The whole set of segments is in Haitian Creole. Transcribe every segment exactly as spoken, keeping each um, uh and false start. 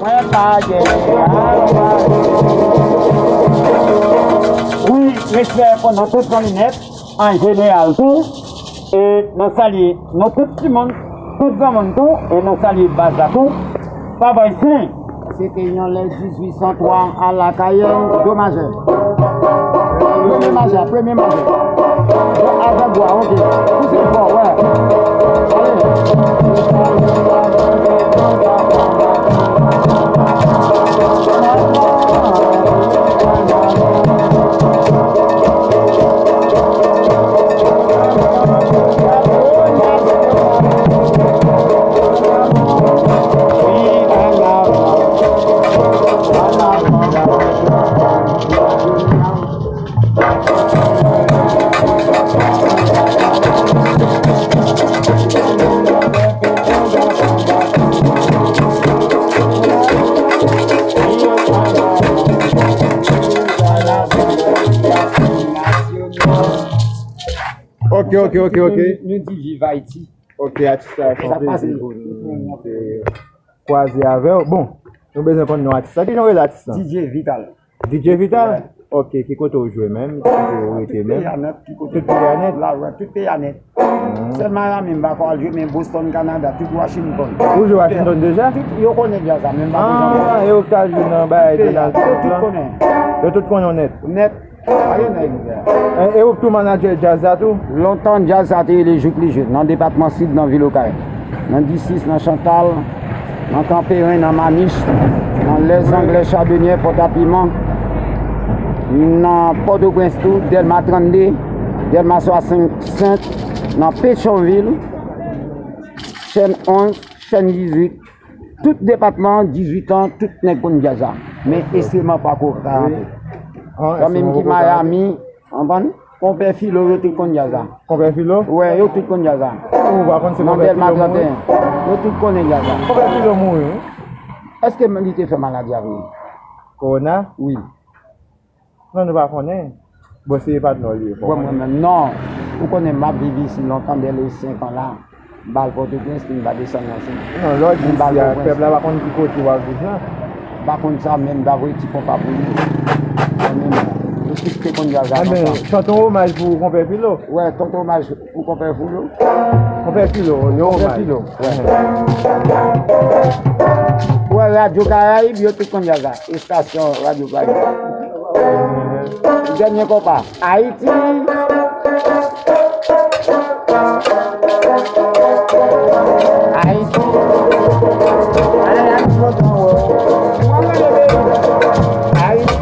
Mwen pa gen. Wi, respè pou nou tout zanmi nèt, an jeneral tou. E nou salye nou tout timoun, tout granmoun tou, e nou salye baz la tou. Papa Isin. Se te yon lè dizuit san twa a Lakayèl, do majè. Premye majè, premye majè. Bon, avèk bwa, ok. Pouse l fò, wè. Ale. Ok, ok, ok, ok. Nou di viv Ayiti. Ok, atis la, se yon plezi pou nou te kwaze avè w. Bon, nou bezwen konn non atis la. Kijan w rele atis la? D J Vital. D J Vital? Wi. Ok, ki kote w jwe menm? Ki kote w rete menm? Tout peyi a nèt, ki kote? Tout peyi a nèt? La, wi, tout peyi a nèt. Mhm. Sèl Miami m pako al jwe, men Boston, Canada, tout Washington. Ou jwe Washington deja? Tout, yo konnen djaz la, men m pako janm. Ah, e ou k t al jwe nan bagay Donald Trump la? Tout peyi a, yo tout konnen. Yo tout konnen w nèt? Nèt. Pa gen nèg. E, e ou tou manadjè djaz la tou? Lontan djaz sa te rele Jouk Li Jwe, nan depatman Sid, nan vil Okay, nan Disis, nan Chantal, nan Kanperen, nan Manich, nan Lèzanglè, Chadonyè, Pòtapiman, nan Pòtoprens tou, Dèlma trannde, Dèlma swasannsenk, nan Petyonvil, Chèn onz, Chèn dizuit, tout depatman an, dizuit an, tout nèg konn djaz la. Men enstriman pako ka rantre. Zanmi m ki Miami, konprann? Konpè Filo, yo tout konn djaz la. Konpè Filo? Wè, yo tout konn djaz la. Ou pa konn se Konpè Filo mouri? Nan Dèlma trannde, yo tout konnen djaz la. Konpè Filo mouri, wi. Èske li te fè maladi a vre? Kowona? Wi. Non, nou pa konnen. Bon, se patnè w li ye, pa konnen. Mwen menm, non. Ou konnen m ap viv isi lontan, dèyè senk an la. M pa al Pòtoprens, m pa desann nan Sid. Non, lè w di isi a, pèp la pa konn ki kote w ap viv la. M pa konn sa, men m ta voye ti konpa pou li. Mwen menm, nou tout te konn djaz la konsa. Chante yon omaj pou Konpè Filo. Wè, chante omaj pou Konpè Filo. Konpè Filo, yon omaj. Konpè Filo, wè. Wè, Radyo Karayib, yo tout konn djaz la. Estasyon Radyo Karayib. Dènye konpa. Ayiti. Ayiti. Ayiti.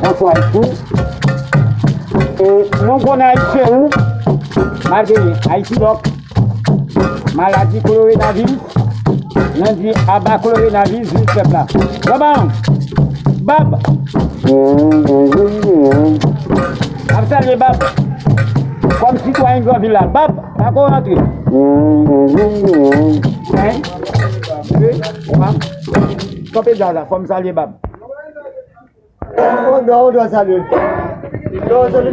Bonswa, Ayiti. E, nou konnen Ayiti se ou, malgre Ayiti lòk. Maladi kowonaviris, nou di aba kowonaviris, viv pèp la. Baba, Bab! Ap salye Bab. Kòm sitwayen Granvil la, Bab, pako rantre. Hein? Wi, wa. Kanpe djaz la, fò m salye Bab. Ou dwa, ou dwa salye. Ou dwa salye.